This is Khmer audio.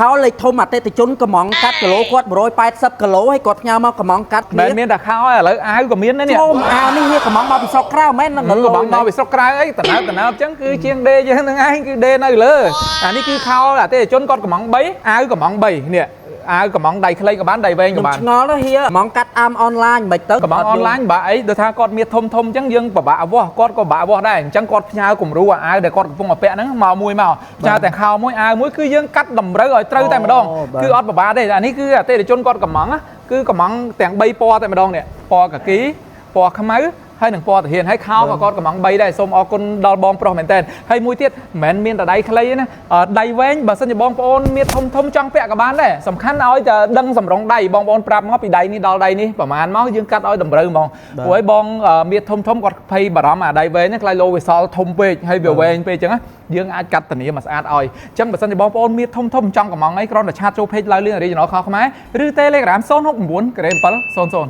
ខោលេខធំអតិថិជនកំងកាត់គីឡូគាត់180គីឡូហើយគាត់ផ្ញើមកកំងកាត់ មិនមានតែខោឯឥឡូវអាវក៏មានដែរនេះ ចូលអាវនេះវាកំងមកពីស្រុកក្រៅមែនហ្នឹង កំងមកពីស្រុកក្រៅអីតំណើបតំណើបអញ្ចឹងគឺជាងដេយើងហ្នឹងឯងគឺដេនៅលើអានេះគឺខោអតិថិជនគាត់កំង3អាវកំង3នេះអាវកំងដៃខ្លីក៏បានដៃវែង ខ្ញុំ ក៏បាន ឆ្ងល់ទៅហៀកំងកាត់អាមអនឡាញមិនទៅ កំងអនឡាញបើអីដូចថាគាត់មានធំធំអញ្ចឹងយើងពិបាកវាស់គាត់ក៏ពិបាកវាស់ដែរអញ្ចឹងគាត់ផ្ញើគំរូអាវដែលគាត់កំពុងតែពាក់ហ្នឹងមកមួយមកផ្ញើទាំងខោមួយអាវមួយគឺយើងកាត់តម្រូវឲ្យត្រូវតែម្ដងគឺអត់ពិបាកទេអានេះគឺអតិថិជនគាត់កំងគឺកំងទាំង3ពណ៌តែម្ដងនេះពណ៌កាគីពណ៌ខ្មៅហើយនឹងពណ៌ទាហានហើយខោក៏គាត់កំង3ដែរសូមអរគុណដល់បងប្រុសមែនតើហើយមួយទៀតមិនមែនមានតែដៃខ្លីទេណាដៃវែងបើសិនជាបងប្អូនមានធំធំចង់ពាក់ក៏បានដែរសំខាន់ឲ្យតែដឹងសម្រងដៃបងប្អូនប្រាប់មកពីដៃនេះដល់ដៃនេះប្រហែលមកយើងកាត់ឲ្យតម្រូវហ្មងព្រោះឲ្យបងមានធំធំគាត់ភ័យបារម្ភអាដៃវែងហ្នឹងខ្លាចលោវាសល់ធំពេកហើយវាវែងពេកអញ្ចឹងណាយើងអាចកាត់ធានាមកស្អាតឲ្យអញ្ចឹងបើសិនជាបងប្អូនមានធំធំចង់កំងអីគ្រាន់តែឆាតចូល page ឡៅលៀង Original ខោខ្មែរឬ Telegram 069 7 00។